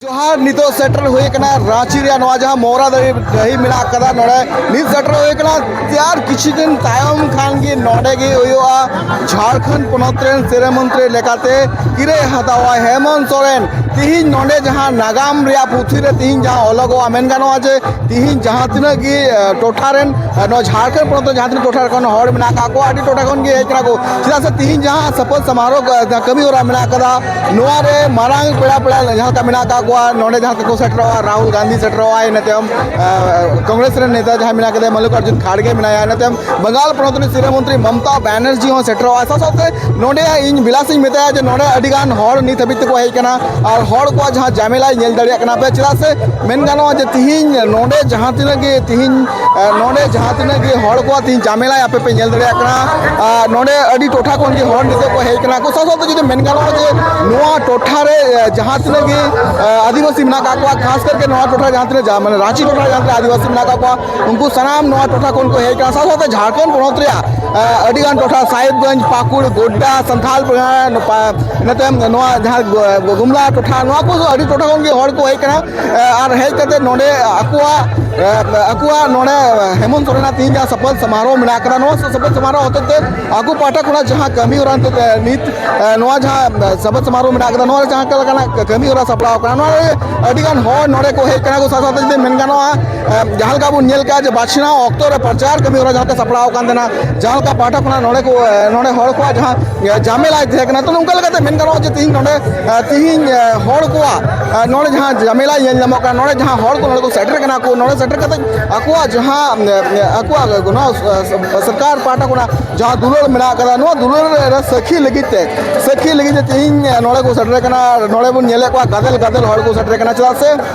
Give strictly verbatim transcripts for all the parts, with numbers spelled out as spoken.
ᱡᱚᱦᱟᱨ, ᱱᱤᱛᱚᱜ ᱥᱮᱴᱮᱨ ᱦᱩᱭ ᱟᱠᱟᱱᱟ ᱨᱟᱸᱪᱤ ᱨᱮᱭᱟᱜ ᱱᱚᱣᱟ ᱡᱟᱦᱟᱸ ᱢᱚᱣᱨᱟ ᱰᱟᱹᱦᱤ, ᱰᱟᱹᱦᱤ ᱢᱮᱱᱟᱜ ᱟᱠᱟᱫᱟ, ᱱᱚᱰᱮ ᱱᱤᱛ ᱥᱮᱴᱮᱨ ᱦᱩᱭ ᱟᱠᱟᱱᱟ᱾ ᱟᱨ ᱠᱤᱪᱷᱩ ᱫᱤᱱ ᱛᱟᱭᱚᱢ ᱠᱷᱟᱱ ᱜᱮ ᱱᱚᱰᱮ ᱜᱮ ᱦᱩᱭᱩᱜᱼᱟ ᱡᱷᱟᱲᱠᱷᱚᱸᱰ ᱯᱚᱱᱚᱛ ᱨᱮᱱ ᱥᱤᱨᱟᱹ ᱢᱚᱱᱛᱨᱤ ᱞᱮᱠᱟᱛᱮ ᱠᱤᱨᱟᱹᱭ ᱦᱟᱛᱟᱣᱟ ᱦᱮᱢᱚᱱᱛ ᱥᱚᱨᱮᱱ᱾ ᱛᱤᱦᱤᱧ ᱱᱚᱰᱮ ᱡᱟᱦᱟᱸ ᱱᱟᱜᱟᱢ ᱨᱮᱭᱟᱜ ᱯᱩᱛᱷᱤ ᱨᱮ ᱛᱤᱦᱤᱧ ᱡᱟᱦᱟᱸ ᱚᱞᱚᱜᱚᱜᱼᱟ, ᱢᱮᱱ ᱜᱟᱱᱚᱜᱼᱟ ᱡᱮ ᱛᱤᱦᱤᱧ ᱡᱟᱦᱟᱸ ᱛᱤᱱᱟᱹᱜ ᱜᱮ, ᱮ, ᱴᱚᱴᱷᱟ ᱨᱮᱱ, ᱮ, ᱱᱚᱣᱟ ᱡᱷᱟᱲᱠᱷᱚᱸᱰ ᱯᱚᱱᱚᱛ ᱨᱮ ᱡᱟᱦᱟᱸ ᱛᱤᱱᱟᱹᱜ ᱴᱚᱴᱷᱟ ᱠᱷᱚᱱ ᱦᱚᱲ ᱢᱮᱱᱟᱜ ᱟᱠᱟᱫ ᱠᱚᱣᱟ, ᱟᱹᱰᱤ ᱴᱚᱴᱷᱟ ᱠᱷᱚᱱ ᱜᱮ ᱦᱮᱡ ᱠᱟᱱᱟ ᱠᱚ᱾ ᱪᱮᱫᱟᱜ ᱥᱮ ᱛᱤᱦᱤᱧ ᱡᱟᱦᱟᱸ ᱥᱟᱯᱟᱹᱛ ᱥᱚᱢᱟᱨᱳᱦ, ᱮ, ᱡᱟᱦᱟᱸ ᱠᱟᱹᱢᱤ ᱦᱚᱨᱟ ᱢᱮᱱᱟᱜ ᱟᱠᱟᱫᱟ, ᱱᱚᱣᱟ ᱨᱮ ᱢᱟᱨᱟᱝ ᱯᱮᱲᱟ ᱯᱮᱲᱟ ᱡᱟᱦᱟᱸ ᱞᱮᱠᱟ ᱢᱮᱱᱟᱜ ᱟᱠᱟᱫ ᱠᱚᱣᱟ, ᱱᱚᱰᱮ ᱡᱟᱦᱟᱸ ᱛᱮᱠᱚ ᱥᱮᱴᱮᱨᱚᱜᱼᱟ, ᱨᱟᱦᱩᱞ ᱜᱟᱱᱫᱷᱤ ᱥᱮᱴᱮᱨᱚᱜᱼᱟᱭ, ᱤᱱᱟᱹ ᱛᱟᱭᱚᱢ, ᱮ, ᱠᱚᱝᱜᱨᱮᱥ ᱨᱮᱱ ᱱᱮᱛᱟ ᱡᱟᱦᱟᱸᱭ ᱢᱮᱱᱟᱜ ᱟᱠᱟᱫᱮᱭᱟ, ᱢᱟᱞᱞᱤᱠᱟᱨᱡᱩᱱ ᱠᱷᱟᱲᱜᱮ ᱢᱮᱱᱟᱭᱟ, ᱤᱱᱟᱹ ᱛᱟᱭᱚᱢ ᱵᱟᱝᱜᱟᱞ ᱯᱚᱱᱚᱛ ᱨᱤᱱᱤᱡ ᱥᱤᱨᱟᱹ ᱢᱚᱱᱛᱨᱤ ᱢᱚᱢᱚᱛᱟ ᱵᱟᱱᱟᱨᱡᱤ ᱦᱚᱸ ᱥᱮᱴᱮᱨᱚᱜᱼᱟ᱾ ᱥᱟᱶ ᱥᱟᱶᱛᱮ ᱱᱚᱰᱮ ᱤᱧ ᱵᱤᱞᱟᱥ ᱤᱧ ᱢᱮᱛᱟᱭᱟ ᱡᱮ ᱱᱚᱰᱮ ᱟᱹᱰᱤ ᱜᱟᱱ ᱦᱚᱲ ᱱᱤᱛ ᱦᱟᱹᱵᱤᱡ ᱛᱮᱠᱚ ᱦᱮᱡ ᱟᱠᱟᱱᱟ ᱟᱨ ᱦᱚᱲ ᱠᱚᱣᱟᱜ ᱡᱟᱦᱟᱸ ᱡᱟᱢᱮᱞᱟᱭ ᱧᱮᱞ ᱫᱟᱲᱮᱭᱟᱜ ᱠᱟᱱᱟ ᱯᱮ᱾ ᱪᱮᱫᱟᱜ ᱥᱮ ᱢᱮᱱ ᱜᱟᱱᱚᱜᱼᱟ ᱡᱮ ᱛᱤᱦᱤᱧ ᱱᱚᱰᱮ ᱡᱟᱦᱟᱸ ᱛᱤᱱᱟᱹᱜ ᱜᱮ ᱛᱤᱦᱤᱧ, ᱮ, ᱱᱚᱰᱮ ᱡᱟᱦᱟᱸ ᱛᱤᱱᱟᱹᱜ ᱜᱮ ᱦᱚᱲ ᱠᱚᱣᱟᱜ ᱛᱤᱦᱤᱧ ᱡᱟᱢᱮᱞᱟᱭ ᱟᱯᱮ ᱯᱮ ᱧᱮᱞ ᱫᱟᱲᱮᱭᱟᱜ ᱠᱟᱱᱟ᱾ ᱟᱨ ᱱᱚᱰᱮ ᱟᱹᱰᱤ ᱴᱚᱴᱷᱟ ᱠᱷᱚᱱ ᱜᱮ ᱦᱚᱲ ᱱᱤᱛᱚᱜ ᱠᱚ ᱦᱮᱡ ᱟᱠᱟᱱᱟ ᱠᱚ᱾ ᱥᱟᱶ ᱥᱟᱶᱛᱮ ᱡᱩᱫᱤ ᱢᱮᱱ ᱜᱟᱱᱚᱜᱼᱟ ᱡᱮ ᱱᱚᱣᱟ ᱴᱚᱴᱷᱟ ᱨᱮ, ᱮ, ᱡᱟᱦᱟᱸ ᱛᱤᱱᱟᱹᱜ ᱜᱮ, ᱮ, ᱟᱹᱫᱤᱵᱟᱹᱥᱤ ᱢᱮᱱᱟᱜ ᱟᱠᱟᱫ ᱠᱚᱣᱟ, ᱠᱷᱟᱥ ᱠᱟᱨᱛᱮ ᱱᱚᱣᱟ ᱴᱚᱴᱷᱟ ᱡᱟᱦᱟᱸ ᱛᱤᱱᱟᱹᱜ ᱡᱟ-, ᱢᱟᱱᱮ ᱨᱟᱸᱪᱤ ᱴᱚᱴᱷᱟ ᱡᱟᱦᱟᱸ ᱛᱤᱱᱟᱹᱜ ᱟᱹᱫᱤᱵᱟᱹᱥᱤ ᱢᱮᱱᱟᱜ ᱟᱠᱟᱫ ᱠᱚᱣᱟ, ᱩᱱᱠᱩ ᱥᱟᱱᱟᱢ ᱱᱚᱣᱟ ᱴᱚᱴᱷᱟ ᱠᱷᱚᱱ ᱠᱚ ᱦᱮᱡ ᱟᱠᱟᱱᱟ᱾ ᱥᱟᱶ ᱥᱟᱶᱛᱮ ᱡᱷᱟᱲᱠᱷᱚᱸᱰ ᱯᱚᱱᱚᱛ ᱨᱮᱭᱟᱜ, ᱮ, ᱟᱹᱰᱤ ᱜᱟᱱ ᱴᱚᱴᱷᱟ, ᱥᱟᱦᱮᱵᱽᱜᱚᱸᱡᱽ, ᱯᱟᱹᱠᱩᱲ, ᱜᱳᱰᱰᱟ, ᱥᱟᱱᱛᱷᱟᱞ ᱯᱟᱨᱜᱟᱱᱟ, ᱱᱚᱯᱟ-, ᱤᱱᱟᱹ ᱛᱟᱭᱚᱢ ᱱᱚᱣᱟ ᱡᱟᱦᱟᱸ ᱜᱚ-, ᱜᱩᱢᱞᱟ ᱴᱚᱴᱷᱟ, ᱱᱚᱣᱟ ᱠᱚ ᱟᱹᱰᱤ ᱴᱚᱴᱷᱟ ᱠᱷᱚᱱ ᱜᱮ ᱦᱚᱲ ᱠᱚ ᱦᱮᱡ ᱟᱠᱟᱱᱟ᱾ ᱮ, ᱟᱨ ᱦᱮᱡ ᱠᱟᱛᱮ ᱱᱚᱰᱮ ᱟᱠᱚᱣᱟᱜ, ᱮ, ᱟᱠᱚᱣᱟᱜ ᱱᱚᱰᱮ ᱦᱮᱢᱚᱱᱛ ᱥᱚᱨᱮᱱᱟᱜ ᱛᱮᱦᱮᱧ ᱡᱟᱦᱟᱸ ᱥᱟᱯᱟᱹᱛ ᱥᱚᱢᱟᱨᱳᱦ ᱢᱮᱱᱟᱜ ᱟᱠᱟᱫᱟ, ᱱᱚᱣᱟ ᱥᱟᱯᱟᱹᱛ ᱥᱚᱢᱟᱨᱳᱦ ᱦᱚᱛᱮᱛᱮ ᱟᱠᱚ ᱯᱟᱦᱴᱟ ᱠᱷᱚᱱᱟᱜ ᱡᱟᱦᱟᱸ ᱠᱟᱹᱢᱤ ᱦᱚᱨᱟ ᱱᱤᱛᱚᱜ, ᱮ, ᱱᱤᱛ, ᱮ, ᱱᱚᱣᱟ ᱡᱟᱦᱟᱸ ᱥᱟᱯᱟᱹᱛ ᱥᱚᱢᱟᱨᱳᱦ ᱢᱮᱱᱟᱜ ᱟᱠᱟᱫᱟ, ᱱᱚᱣᱟ ᱨᱮ ᱡᱟᱦᱟᱸ ᱞᱮᱠᱟᱱᱟᱜ ᱠᱟᱹᱢᱤ ᱦᱚᱨᱟ ᱥᱟᱯᱲᱟᱣ ᱟᱠᱟᱱᱟ, ᱱᱚᱣᱟ ᱨᱮ ᱟᱹᱰᱤ ᱜᱟᱱ ᱦᱚᱲ ᱱᱚᱰᱮ ᱠᱚ ᱦᱮᱡ ᱟᱠᱟᱱᱟ ᱠᱚ᱾ ᱥᱟᱶ ᱥᱟᱶᱛᱮ ᱡᱩᱫᱤ ᱢᱮᱱ ᱜᱟᱱᱚᱜᱼᱟ, ᱮ, ᱡᱟᱦᱟᱸ ᱞᱮᱠᱟ ᱵᱚᱱ ᱧᱮᱞ ᱠᱮᱜᱼᱟ ᱡᱮ ᱵᱟᱪᱷᱱᱟᱣ ᱚᱠᱛᱚ ᱨᱮ ᱯᱨᱚᱪᱟᱨ ᱠᱟᱹᱢᱤ ᱦᱚᱨᱟ ᱡᱟᱦᱟᱸ ᱞᱮᱠᱟ ᱥᱟᱯᱲᱟᱣ ᱟᱠᱟᱱ ᱛᱟᱦᱮᱱᱟ, ᱡᱟᱦᱟᱸ ᱞᱮᱠᱟ ᱯᱟᱦᱴᱟ ᱠᱷᱚᱱᱟᱜ ᱱᱚᱰᱮ ᱠᱚ, ᱮ, ᱱᱚᱰᱮ ᱦᱚᱲ ᱠᱚᱣᱟᱜ ᱡᱟᱦᱟᱸ ᱡᱟᱢᱮᱞᱟᱭ ᱛᱟᱦᱮᱸ ᱠᱟᱱᱟ᱾ ᱛᱚ, ᱱᱚᱝᱠᱟ ᱞᱮᱠᱟᱛᱮ ᱢᱮᱱ ᱜᱟᱱᱚᱜᱼᱟ ᱡᱮ ᱛᱤᱦᱤᱧ ᱱᱚᱰᱮ, ᱮ, ᱛᱤᱦᱤᱧ, ᱮ, ᱦᱚᱲ ᱠᱚᱣᱟᱜ, ᱮ, ᱱᱚᱰᱮ ᱡᱟᱦᱟᱸ ᱡᱟᱢᱮᱞᱟᱭ ᱧᱮᱞ ᱧᱟᱢᱚᱜ ᱠᱟᱱᱟ, ᱱᱚᱰᱮ ᱡᱟᱦᱟᱸ ᱦᱚᱲ ᱠᱚ ᱱᱚᱰᱮ ᱠᱚ ᱥᱮᱴᱮᱨ ᱠᱟᱱᱟ ᱠᱚ, ᱱᱚᱰᱮ ᱥᱮᱴᱮᱨ ᱠᱟᱛᱮ ᱟᱠᱚᱣᱟᱜ ᱡᱟᱦᱟᱸ, ᱮ, ᱟᱠᱚᱣᱟᱜ ᱱᱚᱣᱟ, ᱮ, ᱥᱚᱨᱠᱟᱨ ᱯᱟᱦᱴᱟ ᱠᱷᱚᱱᱟᱜ ᱡᱟᱦᱟᱸ ᱫᱩᱞᱟᱹᱲ ᱢᱮᱱᱟᱜ ᱟᱠᱟᱫᱟ, ᱱᱚᱣᱟ ᱫᱩᱞᱟᱹᱲ ᱨᱮ ᱥᱟᱹᱠᱷᱤ ᱞᱟᱹᱜᱤᱫ ᱛᱮ, ᱥᱟᱹᱠᱷᱤ ᱞᱟᱹᱜᱤᱫ ᱛᱮ ᱛᱤᱦᱤᱧ, ᱮ, ᱱᱚᱰᱮ ᱠᱚ ᱥᱮᱴᱮᱨ ᱠᱟᱱᱟ᱾ ᱱᱚᱰᱮ ᱵᱚᱱ ᱧᱮᱞᱮᱫ ᱠᱚᱣᱟ ᱜᱟᱫᱮᱞ ᱜᱟᱫᱮᱞ ᱦᱚᱲ ᱠᱚ ᱥᱮᱴᱮᱨ ᱠᱟᱱᱟ᱾ ᱪᱮᱫᱟᱜ ᱥᱮ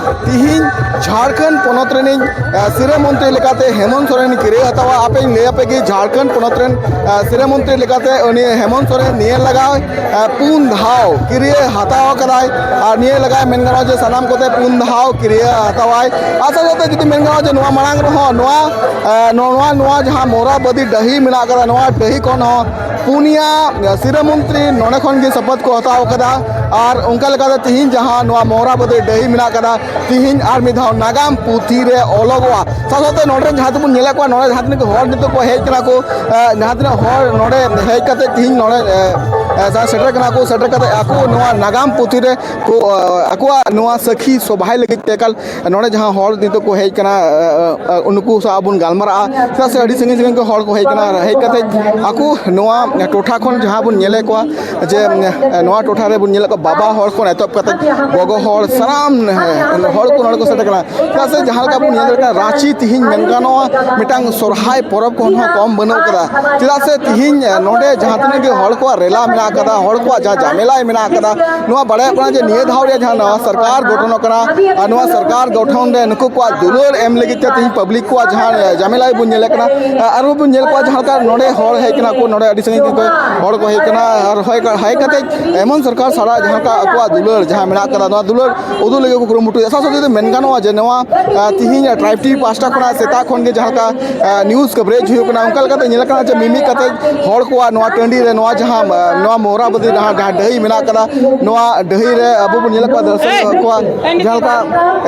ᱛᱤᱦᱤᱧ ᱡᱷᱟᱲᱠᱷᱚᱸᱰ ᱯᱚᱱᱚᱛ ᱨᱮᱱᱤᱡ, ᱮ, ᱥᱤᱨᱟᱹ ᱢᱚᱱᱛᱨᱤ ᱞᱮᱠᱟᱛᱮ ᱦᱮᱢᱚᱱᱛ ᱥᱚᱨᱮᱱ ᱠᱤᱨᱟᱹᱭ ᱦᱟᱛᱟᱣᱟ᱾ ᱟᱯᱮᱧ ᱞᱟᱹᱭ ᱟᱯᱮ ᱜᱮ, ᱡᱷᱟᱲᱠᱷᱚᱸᱰ ᱯᱚᱱᱚᱛ ᱨᱮᱱ, ᱮ, ᱥᱤᱨᱟᱹ ᱢᱚᱱᱛᱨᱤ ᱞᱮᱠᱟᱛᱮ ᱩᱱᱤ ᱦᱮᱢᱚᱱᱛ ᱥᱚᱨᱮᱱ ᱱᱤᱭᱟᱹ ᱞᱟᱜᱟᱣ, ᱮ, ᱯᱩᱱ ᱫᱷᱟᱣ ᱠᱤᱨᱟᱹᱭ ᱦᱟᱛᱟᱣ ᱟᱠᱟᱫᱟᱭ᱾ ᱟᱨ ᱱᱤᱭᱟᱹ ᱞᱟᱜᱟᱣ ᱢᱮᱱ ᱜᱟᱱᱚᱜᱼᱟ ᱡᱮ ᱥᱟᱱᱟᱢ ᱠᱚᱛᱮ ᱯᱩᱱ ᱫᱷᱟᱣ ᱠᱤᱨᱟᱹᱭ ᱦᱟᱛᱟᱣᱟᱭ᱾ ᱟᱨ ᱥᱟᱶ ᱥᱟᱶᱛᱮ ᱡᱩᱫᱤ ᱢᱮᱱ ᱜᱟᱱᱚᱜᱼᱟ ᱡᱮ ᱱᱚᱣᱟ ᱢᱟᱲᱟᱝ ᱨᱮᱦᱚᱸ ᱱᱚᱣᱟ, ᱮ, ᱱᱚᱣᱟ, ᱱᱚᱣᱟ ᱡᱟᱦᱟᱸ ᱢᱚᱣᱨᱟᱵᱟᱫᱤ ᱰᱟᱹᱦᱤ ᱢᱮᱱᱟᱜ ᱟᱠᱟᱫᱟ, ᱱᱚᱣᱟ ᱰᱟᱹᱦᱤ ᱠᱷᱚᱱ ᱦᱚᱸ ᱯᱩᱱᱭᱟ ᱥᱤᱨᱟᱹ ᱢᱚᱱᱛᱨᱤ ᱱᱚᱰᱮ ᱠᱷᱚᱱ ᱜᱮ ᱥᱚᱯᱚᱛ ᱠᱚ ᱦᱟᱛᱟᱣ ᱟᱠᱟᱫᱟ᱾ ᱟᱨ ᱚᱱᱠᱟ ᱞᱮᱠᱟᱛᱮ ᱛᱤᱦᱤᱧ ᱡᱟᱦᱟᱸ ᱱᱚᱣᱟ ᱢᱚᱦᱨᱟᱵᱟᱫᱤ ᱰᱟᱹᱦᱤ ᱢᱮᱱᱟᱜ ᱠᱟᱫᱟ, ᱛᱤᱦᱤᱧ ᱟᱨ ᱢᱤᱫ ᱫᱷᱟᱣ ᱱᱟᱜᱟᱢ ᱯᱩᱛᱷᱤ ᱨᱮ ᱚᱞᱚᱜᱚᱜᱼᱟ᱾ ᱥᱟᱶ ᱥᱟᱶᱛᱮ ᱱᱚᱰᱮ ᱡᱟᱦᱟᱸ ᱛᱤᱱᱟᱹᱜ ᱵᱚᱱ ᱧᱮᱞᱮᱫ ᱠᱚᱣᱟ, ᱱᱚᱰᱮ ᱡᱟᱦᱟᱸ ᱛᱤᱱᱟᱹᱜ ᱦᱚᱲ ᱱᱤᱛᱚᱜ ᱠᱚ ᱦᱮᱡ ᱠᱟᱱᱟ ᱠᱚ, ᱮ, ᱡᱟᱦᱟᱸ ᱛᱤᱱᱟᱹᱜ ᱦᱚᱲ ᱱᱚᱰᱮ ᱦᱮᱡ ᱠᱟᱛᱮ ᱛᱤᱦᱤᱧ ᱱᱚᱰᱮ, ᱮ, ᱮ, ᱥᱮᱴᱮᱨ ᱠᱟᱱᱟ ᱠᱚ, ᱥᱮᱴᱮᱨ ᱠᱟᱛᱮ ᱟᱠᱚ ᱱᱚᱣᱟ ᱱᱟᱜᱟᱢ ᱯᱩᱛᱷᱤ ᱨᱮ ᱠᱚ, ᱮ, ᱟᱠᱚᱣᱟᱜ ᱱᱚᱣᱟ ᱥᱟᱹᱠᱷᱤ ᱥᱚᱵᱷᱟᱭ ᱞᱟᱹᱜᱤᱫ ᱛᱮ ᱮᱠᱟᱞ ᱱᱚᱰᱮ ᱡᱟᱦᱟᱸ ᱦᱚᱲ ᱱᱤᱛᱚᱜ ᱠᱚ ᱦᱮᱡ ᱠᱟᱱᱟ, ᱮ, ᱮ, ᱮ, ᱩᱱᱠᱩ ᱥᱟᱶ ᱵᱚᱱ ᱜᱟᱞᱢᱟᱨᱟᱜᱼᱟ, ᱪᱮᱫᱟᱜ ᱥᱮ ᱟᱹᱰᱤ ᱥᱟᱺᱜᱤᱧ ᱥᱟᱺᱜᱤᱧ ᱠᱷᱚᱱ ᱦᱚᱲ ᱠᱚ ᱦᱮᱡ ᱠᱟᱱᱟ᱾ ᱦᱮᱡ ᱠᱟᱛᱮ ᱟᱠᱚ ᱱᱚᱣᱟ ᱴᱚᱴᱷᱟ ᱠᱷᱚᱱ ᱡᱟᱦᱟᱸ ᱵᱚᱱ ᱧᱮᱞᱮᱫ ᱠᱚᱣᱟ ᱡᱮ, ᱮ, ᱱᱚᱣᱟ ᱴᱚᱴᱷᱟ ᱨᱮ ᱵᱚᱱ ᱧᱮᱞᱮᱫ ᱠᱚᱣᱟ ᱵᱟᱵᱟ ᱦᱚᱲ ᱠᱷᱚᱱ ᱮᱛᱚᱦᱚᱵ ᱠᱟᱛᱮ ᱜᱚᱜᱚ ᱦᱚᱲ, ᱥᱟᱱᱟᱢ, ᱮ, ᱦᱚᱲ ᱠᱚ ᱱᱚᱰᱮ ᱠᱚ ᱥᱮᱴᱮᱨ ᱠᱟᱱᱟ᱾ ᱪᱮᱫᱟᱜ ᱥᱮ ᱡᱟᱦᱟᱸ ᱞᱮᱠᱟ ᱵᱚᱱ ᱧᱮᱞ ᱫᱟᱲᱮᱭᱟᱜ ᱠᱟᱱᱟ, ᱨᱟᱸᱪᱤ ᱛᱤᱦᱤᱧ ᱢᱮᱱ ᱜᱟᱱᱚᱜᱼᱟ ᱢᱤᱫᱴᱟᱝ ᱥᱚᱨᱦᱟᱭ ᱯᱚᱨᱚᱵᱽ ᱠᱷᱚᱱ ᱦᱚᱸ ᱠᱚᱢ ᱵᱟᱹᱱᱩᱜ ᱠᱟᱫᱟ᱾ ᱪᱮᱫᱟᱜ ᱥᱮ ᱛᱤᱦᱤᱧ ᱱᱚᱰᱮ ᱡᱟᱦᱟᱸ ᱛᱤᱱᱟᱹᱜ ᱜᱮ ᱦᱚᱲ ᱠᱚᱣᱟᱜ ᱨᱮᱞᱟ ᱢᱮᱱᱟᱜ ᱠᱟᱫᱟ, ᱦᱚᱲ ᱠᱚᱣᱟᱜ ᱡᱟᱦᱟᱸ ᱡᱟᱢᱮᱞᱟᱭ ᱢᱮᱱᱟᱜ ᱠᱟᱫᱟ, ᱱᱚᱣᱟ ᱵᱟᱲᱟᱭᱚᱜ ᱠᱟᱱᱟ ᱡᱮ ᱱᱤᱭᱟᱹ ᱫᱷᱟᱣ ᱨᱮ ᱡᱟᱦᱟᱸ ᱱᱟᱣᱟ ᱥᱚᱨᱠᱟᱨ ᱜᱚᱴᱷᱚᱱᱚᱜ ᱠᱟᱱᱟ, ᱟᱨ ᱱᱚᱣᱟ ᱥᱚᱨᱠᱟᱨ ᱜᱚᱴᱷᱚᱱ ᱨᱮ ᱱᱩᱠᱩ ᱠᱚᱣᱟᱜ ᱫᱩᱞᱟᱹᱲ ᱮᱢ ᱞᱟᱹᱜᱤᱫ ᱛᱮ ᱛᱤᱦᱤᱧ ᱯᱟᱵᱽᱞᱤᱠ ᱠᱚᱣᱟᱜ ᱡᱟᱦᱟᱸ ᱡᱟᱢᱮᱞᱟᱭ ᱵᱚᱱ ᱧᱮᱞᱮᱫ ᱠᱟᱱᱟ, ᱟᱨᱦᱚᱸ ᱵᱚᱱ ᱧᱮᱞ ᱠᱚᱣᱟ ᱡᱟᱦᱟᱸ ᱞᱮᱠᱟ ᱱᱚᱰᱮ ᱦᱚᱲ ᱦᱮᱡ ᱠᱟᱱᱟ ᱠᱚ, ᱱᱚᱰᱮ ᱟᱹᱰᱤ ᱥᱟᱺᱜᱤᱧ ᱠᱷᱚᱱ ᱦᱚᱲ ᱠᱚ ᱦᱮᱡ ᱠᱟᱱᱟ, ᱟᱨ ᱦᱚᱭ ᱠᱟ-, ᱦᱮᱡ ᱠᱟᱛᱮ ᱮᱢᱚᱱ ᱥᱚᱨᱠᱟᱨ ᱥᱟᱞᱟᱜ ᱡᱟᱦᱟᱸ ᱞᱮᱠᱟ ᱟᱠᱚᱣᱟᱜ ᱫᱩᱞᱟᱹᱲ ᱡᱟᱦᱟᱸ ᱢᱮᱱᱟᱜ ᱠᱟᱫᱟ, ᱱᱚᱣᱟ ᱫᱩᱞᱟᱹᱲ ᱩᱫᱩᱜ ᱞᱟᱹᱜᱤᱫ ᱠᱚ ᱠᱩᱨᱩᱢᱩᱴᱩᱭᱟ᱾ ᱥᱟᱶ ᱥᱟᱶᱛᱮ ᱡᱩᱫᱤ ᱢᱮᱱ ᱜᱟᱱᱚᱜᱼᱟ ᱡᱮ ᱱᱚᱣᱟ, ᱟᱸ, ᱛᱤᱦᱤᱧ ᱴᱨᱟᱭᱤᱵᱽ ᱴᱤᱵᱷᱤ ᱯᱟᱦᱴᱟ ᱠᱷᱚᱱᱟᱜ ᱥᱮᱛᱟᱜ ᱠᱷᱚᱱ ᱜᱮ ᱡᱟᱦᱟᱸ ᱞᱮᱠᱟ, ᱟᱸ, ᱱᱤᱭᱩᱡᱽ ᱠᱚᱵᱷᱟᱨᱮᱡᱽ ᱦᱩᱭᱩᱜ ᱠᱟᱱᱟ, ᱚᱱᱠᱟ ᱞᱮᱠᱟᱛᱮ ᱧᱮᱞ ᱠᱟᱱᱟ ᱡᱮ ᱢᱤᱢᱤᱫ ᱠᱟᱛᱮ ᱦᱚᱲ ᱠᱚᱣᱟᱜ ᱱᱚᱣᱟ ᱴᱟᱺᱰᱤ ᱨᱮ ᱱᱚᱣᱟ ᱡᱟᱦᱟᱸ, ᱟᱸ, ᱱᱚᱣᱟ ᱢᱚᱦᱨᱟᱵᱟᱫᱤ ᱡᱟᱦᱟᱸ, ᱡᱟᱦᱟᱸ ᱰᱟᱹᱦᱤ ᱢᱮᱱᱟᱜ ᱠᱟᱫᱟ, ᱱᱚᱣᱟ ᱰᱟᱹᱦᱤ ᱨᱮ ᱟᱵᱚ ᱵᱚᱱ ᱧᱮᱞᱮᱫ ᱠᱚᱣᱟ ᱫᱚᱨᱥᱚᱠ ᱠᱚᱣᱟᱜ ᱡᱟᱦᱟᱸ ᱞᱮᱠᱟ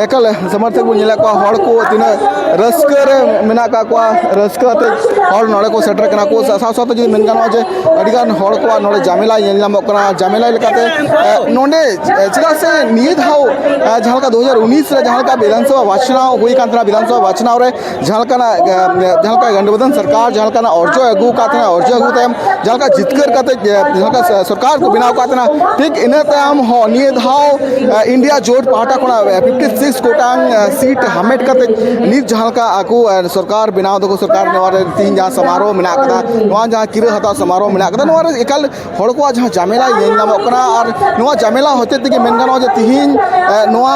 ᱮᱠᱟᱞ ᱥᱚᱢᱚᱨᱛᱷᱚᱠ ᱵᱚᱱ ᱧᱮᱞᱮᱫ ᱠᱚᱣᱟ, ᱦᱚᱲ ᱠᱚ ᱛᱤᱱᱟᱹᱜ ᱨᱟᱹᱥᱠᱟᱹ ᱨᱮ ᱢᱮᱱᱟᱜ ᱠᱟᱜ ᱠᱚᱣᱟ, ᱨᱟᱹᱥᱠᱟᱹ ᱟᱛᱮ ᱦᱚᱲ ᱱᱚᱰᱮ ᱠᱚ ᱥᱮᱴᱮᱨ ᱠᱟᱱᱟ ᱠᱚ᱾ ᱥᱟ-, ᱥᱟᱶ ᱥᱟᱶᱛᱮ ᱡᱩᱫᱤ ᱢᱮᱱ ᱜᱟᱱᱚᱜᱼᱟ ᱡᱮ ᱟᱹᱰᱤᱜᱟᱱ ᱦᱚᱲ ᱠᱚᱣᱟᱜ ᱱᱚᱰᱮ ᱡᱟᱢᱮᱞᱟ ᱧᱮᱞ ᱧᱟᱢᱚᱜ ᱠᱟᱱᱟ᱾ ᱡᱟᱢᱮᱞᱟ ᱞᱮᱠᱟᱛᱮ, ᱮ, ᱱᱚᱰᱮ, ᱮ, ᱪᱮᱫᱟᱜ ᱥᱮ ᱱᱤᱭᱟᱹ ᱫᱷᱟᱣ, ᱮ, ᱡᱟᱦᱟᱸ ᱞᱮᱠᱟ ᱫᱩ ᱦᱟᱡᱟᱨ ᱩᱱᱤᱥ ᱨᱮ ᱡᱟᱦᱟᱸ ᱞᱮᱠᱟ ᱵᱤᱫᱷᱟᱱ ᱥᱚᱵᱷᱟ ᱵᱟᱪᱷᱱᱟᱣ ᱦᱩᱭ ᱠᱟᱱ ᱛᱟᱦᱮᱱᱟ, ᱵᱤᱫᱷᱟᱱ ᱥᱚᱵᱷᱟ ᱵᱟᱪᱷᱱᱟᱣ ᱨᱮ ᱡᱟᱦᱟᱸ ᱞᱮᱠᱟᱱᱟᱜ, ᱮ, ᱡᱟᱦᱟᱸ ᱞᱮᱠᱟ ᱜᱟᱱᱰᱤ ᱵᱟᱫᱷᱟᱱ ᱥᱚᱨᱠᱟᱨ ᱡᱟᱦᱟᱸ ᱞᱮᱠᱟᱱᱟᱜ ᱚᱨᱡᱚᱭ ᱟᱹᱜᱩ ᱟᱠᱟᱫ ᱛᱟᱦᱮᱱᱟ, ᱚᱨᱡᱚ ᱟᱹᱜᱩ ᱛᱟᱭᱚᱢ ᱡᱟᱦᱟᱸ ᱞᱮᱠᱟ ᱡᱤᱛᱠᱟᱹᱨ ᱠᱟᱛᱮ, ᱮ, ᱡᱟᱦᱟᱸ ᱞᱮᱠᱟ ᱥᱚᱨᱠᱟᱨ ᱠᱚ ᱵᱮᱱᱟᱣ ᱟᱠᱟᱫ ᱛᱟᱦᱮᱱᱟ, ᱴᱷᱤᱠ ᱤᱱᱟᱹ ᱛᱟᱭᱚᱢ ᱦᱚᱸ ᱱᱤᱭᱟᱹ ᱫᱷᱟᱣ, ᱮ, ᱤᱱᱰᱤᱭᱟ ᱡᱳᱴ ᱯᱟᱦᱴᱟ ᱠᱷᱚᱱᱟᱜ, ᱮ, ᱯᱷᱤᱯᱴᱤ ᱥᱤᱠᱥ ᱜᱚᱴᱟᱝ, ᱮ, ᱥᱤᱴ ᱦᱟᱢᱮᱴ ᱠᱟᱛᱮ ᱱᱤᱛ ᱡᱟᱦᱟᱸ ᱞᱮᱠᱟ ᱟᱠᱚ, ᱮ, ᱥᱚᱨᱠᱟᱨ ᱵᱮᱱᱟᱣ ᱫᱟᱠᱚ, ᱥᱚᱨᱠᱟᱨ ᱱᱚᱣᱟ ᱨᱮ ᱛᱤᱦᱤᱧ ᱡᱟᱦᱟᱸ ᱥᱚᱢᱟᱨᱳᱦ ᱢᱮᱱᱟᱜ ᱠᱟᱫᱟ, ᱱᱚᱣᱟ ᱡᱟᱦᱟᱸ ᱠᱤᱨᱟᱹ ᱦᱟᱛᱟᱣ ᱥᱚᱢᱟᱨᱳᱦ ᱢᱮᱱᱟᱜ ᱠᱟᱫᱟ, ᱱᱚᱣᱟ ᱨᱮ ᱮᱠᱟᱞ ᱦᱚᱲ ᱠᱚᱣᱟᱜ ᱡᱟᱦᱟᱸ ᱡᱟᱢᱮᱞᱟ ᱧᱮᱞ ᱧᱟᱢᱚᱜ ᱠᱟᱱᱟ, ᱟᱨ ᱱᱚᱣᱟ ᱡᱟᱢᱮᱞᱟ ᱦᱚᱛᱮᱡ ᱛᱮᱜᱮ ᱢᱮᱱ ᱜᱟᱱᱚᱜᱼᱟ ᱡᱮ ᱛᱤᱦᱤᱧ, ᱮ, ᱱᱚᱣᱟ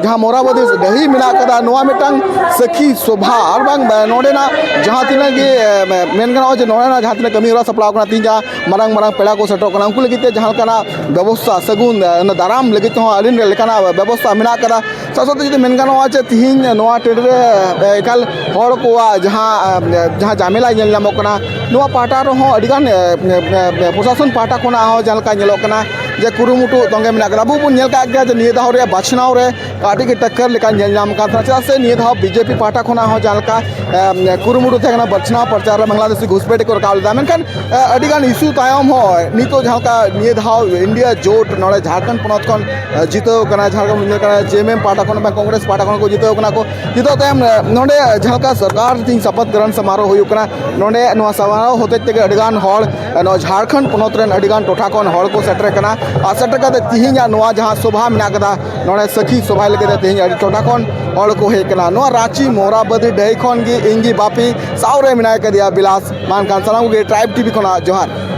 ᱡᱟᱦᱟᱸ ᱢᱚᱦᱨᱟᱵᱟᱫᱤ ᱰᱟᱹᱦᱤ ᱢᱮᱱᱟᱜ ᱠᱟᱫᱟ, ᱱᱚᱣᱟ ᱢᱤᱫᱴᱟᱝ ᱥᱟᱹᱠᱷᱤ ᱥᱚᱵᱷᱟ ᱟᱨ ᱵᱟᱝ, ᱮ, ᱱᱚᱰᱮᱱᱟᱜ ᱡᱟᱦᱟᱸ ᱛᱤᱱᱟᱹᱜ ᱜᱮ, ᱮ, ᱢᱮᱱ ᱜᱟᱱᱚᱜᱼᱟ ᱡᱮ ᱱᱚᱰᱮᱱᱟᱜ ᱡᱟᱦᱟᱸ ᱛᱤᱱᱟᱹᱜ ᱠᱟᱹᱢᱤ ᱦᱚᱨᱟ ᱥᱟᱯᱲᱟᱣ ᱠᱟᱱᱟ, ᱛᱤᱦᱤᱧ ᱡᱟᱦᱟᱸ ᱢᱟᱨᱟᱝ ᱢᱟᱨᱟᱝ ᱯᱮᱲᱟ ᱠᱚ ᱥᱮᱴᱮᱨᱚᱜ ᱠᱟᱱᱟ, ᱩᱱᱠᱩ ᱞᱟᱹᱜᱤᱫ ᱛᱮ ᱡᱟᱦᱟᱸ ᱞᱮᱠᱟᱱᱟᱜ ᱵᱮᱵᱚᱥᱛᱷᱟ, ᱥᱟᱹᱜᱩᱱ, ᱮ, ᱚᱱᱟ ᱫᱟᱨᱟᱢ ᱞᱟᱹᱜᱤᱫ ᱛᱮᱦᱚᱸ ᱟᱹᱰᱤ ᱞᱮᱠᱟᱱᱟᱜ ᱵᱮᱵᱚᱥᱛᱷᱟ ᱢᱮᱱᱟᱜ ᱠᱟᱫᱟ᱾ ᱥᱟᱶ ᱥᱟᱶᱛᱮ ᱡᱩᱫᱤ ᱢᱮᱱ ᱜᱟᱱᱚᱜᱼᱟ ᱡᱮ ᱛᱤᱦᱤᱧ ᱱᱚᱣᱟ ᱴᱟᱺᱰᱤ ᱨᱮ, ᱮ, ᱮᱠᱟᱞ ᱦᱚᱲ ᱠᱚᱣᱟᱜ ᱡᱟᱦᱟᱸ, ᱮ, ᱡᱟᱦᱟᱸ ᱡᱟᱢᱮᱞᱟ ᱧᱮᱞ ᱧᱟᱢᱚᱜ ᱠᱟᱱᱟ, ᱱᱚᱣᱟ ᱯᱟᱦᱴᱟ ᱨᱮᱦᱚᱸ ᱟᱹᱰᱤᱜᱟᱱ, ᱮ, ᱮ, ᱮ, ᱯᱨᱚᱥᱟᱥᱚᱱ ᱯᱟᱦᱴᱟ ᱠᱷᱚᱱᱟᱜ ᱦᱚᱸ ᱡᱟᱦᱟᱸ ᱞᱮᱠᱟ ᱧᱮᱞᱚᱜ ᱠᱟᱱᱟ ᱡᱮ ᱠᱩᱨᱩᱢᱩᱴᱩ ᱠᱩᱨᱩᱢᱩᱴᱩ ᱛᱚᱸᱜᱮ ᱢᱮᱱᱟᱜ ᱠᱟᱫᱟ᱾ ᱟᱵᱚ ᱵᱚᱱ ᱧᱮᱞ ᱠᱟᱜ ᱜᱮᱭᱟ ᱡᱮ ᱱᱤᱭᱟᱹ ᱫᱷᱟᱣ ᱨᱮᱭᱟᱜ ᱵᱟᱪᱷᱱᱟᱣ ᱨᱮ ᱟᱹᱰᱤ ᱜᱮ ᱴᱟᱠᱠᱟᱨ ᱞᱮᱠᱟ ᱧᱮᱞ ᱧᱟᱢ ᱠᱟᱱ ᱛᱟᱦᱮᱱᱟ, ᱪᱮᱫᱟᱜ ᱥᱮ ᱱᱤᱭᱟᱹ ᱫᱷᱟᱣ ᱵᱤᱡᱮᱯᱤ ᱯᱟᱦᱴᱟ ᱠᱷᱚᱱᱟᱜ ᱦᱚᱸ ᱡᱟᱦᱟᱸ ᱞᱮᱠᱟ ᱮᱢ, ᱠᱩᱨᱩᱢᱩᱴᱩ ᱛᱟᱦᱮᱸ ᱠᱟᱱᱟ ᱵᱟᱪᱷᱱᱟᱣ ᱯᱨᱚᱪᱟᱨ ᱨᱮ ᱵᱟᱝᱞᱟᱫᱮᱥᱤ ᱜᱷᱩᱥᱯᱮᱴᱤ ᱠᱚ ᱨᱟᱠᱟᱵ ᱞᱮᱫᱟ, ᱢᱮᱱᱠᱷᱟᱱ ᱮ, ᱟᱹᱰᱤᱜᱟᱱ ᱤᱥᱩ ᱛᱟᱭᱚᱢ ᱦᱚᱸ ᱱᱤᱛᱚᱜ ᱡᱟᱦᱟᱸ ᱞᱮᱠᱟ ᱱᱤᱭᱟᱹ ᱫᱷᱟᱣ ᱤᱱᱰᱤᱭᱟ ᱡᱳᱴ ᱱᱚᱰᱮ ᱡᱷᱟᱲᱠᱷᱚᱸᱰ ᱯᱚᱱᱚᱛ ᱠᱷᱚᱱ ᱮ, ᱡᱤᱛᱟᱹᱣ ᱠᱟᱱᱟ, ᱡᱷᱟᱲᱠᱷᱚᱸᱰ ᱧᱮᱞ ᱠᱟᱱᱟ ᱡᱮ ᱮᱢ ᱮᱢ ᱯᱟᱦᱴᱟ ᱠᱷᱚᱱ ᱵᱟᱝ ᱠᱚᱝᱜᱨᱮᱥ ᱯᱟᱦᱴᱟ ᱠᱷᱚᱱ ᱠᱚ ᱡᱤᱛᱟᱹᱣ ᱠᱟᱱᱟ ᱠᱚ᱾ ᱡᱤᱛᱟᱹᱣ ᱛᱟᱭᱚᱢ ᱮ, ᱱᱚᱰᱮ ᱡᱟᱦᱟᱸ ᱞᱮᱠᱟ ᱥᱚᱨᱠᱟᱨ ᱛᱤᱧ ᱥᱟᱯᱟᱛ ᱜᱨᱚᱦᱚᱱ ᱥᱚᱢᱟᱨᱳᱦ ᱦᱩᱭᱩᱜ ᱠᱟᱱᱟ, ᱱᱚᱰᱮ ᱱᱚᱣᱟ ᱥᱚᱢᱟᱨᱳᱦ ᱦᱚᱛᱮᱡ ᱛᱮᱜᱮ ᱟᱹᱰᱤᱜᱟᱱ ᱦᱚᱲ ᱮ, ᱱᱚᱣᱟ ᱡᱷᱟᱲᱠᱷᱚᱸᱰ ᱯᱚᱱᱚᱛ ᱨᱮᱱ ᱟᱹᱰᱤᱜᱟᱱ ᱴᱚᱴᱷᱟ ᱠᱷᱚᱱ ᱦᱚᱲ ᱠᱚ ᱥᱮᱴᱮᱨ ᱠᱟᱱᱟ᱾ ᱟᱨ ᱥᱮᱴᱮᱨ ᱠᱟᱛᱮ ᱛᱤᱦᱤᱧᱟᱜ ᱱᱚᱣᱟ ᱡᱟᱦᱟᱸ ᱥᱚᱵᱷᱟ ᱢᱮᱱᱟᱜ ᱠᱟᱫᱟ, ᱱᱚᱰᱮ ᱥᱟᱹᱠᱷᱤ ᱥᱚᱵᱷᱟ ᱞᱟᱹᱜᱤᱫ ᱛᱮ ᱛᱤᱦᱤᱧ ᱟᱹᱰᱤ ᱴᱚᱴᱷᱟ ᱠᱷᱚᱱ ᱦᱚᱲ ᱠᱚ ᱦᱮᱡ ᱠᱟᱱᱟ᱾ ᱱᱚᱣᱟ ᱨᱟᱸᱪᱤ ᱢᱚᱦᱨᱟᱵᱟᱫᱤ ᱰᱟᱹᱦᱤ ᱠᱷᱚᱱ ᱜᱮ ᱤᱧ ᱜᱮ ᱵᱟᱯᱤ, ᱥᱟᱶ ᱨᱮ ᱢᱮᱱᱟᱭ ᱠᱟᱫᱮᱭᱟ ᱵᱤᱞᱟᱥ᱾ ᱢᱟ ᱮᱱᱠᱷᱟᱱ ᱥᱟᱱᱟᱢ ᱠᱚᱜᱮ ᱴᱨᱟᱭᱤᱵᱽ ᱴᱤᱵᱷᱤ ᱠᱷᱚᱱᱟᱜ ᱡᱚᱦᱟᱨ᱾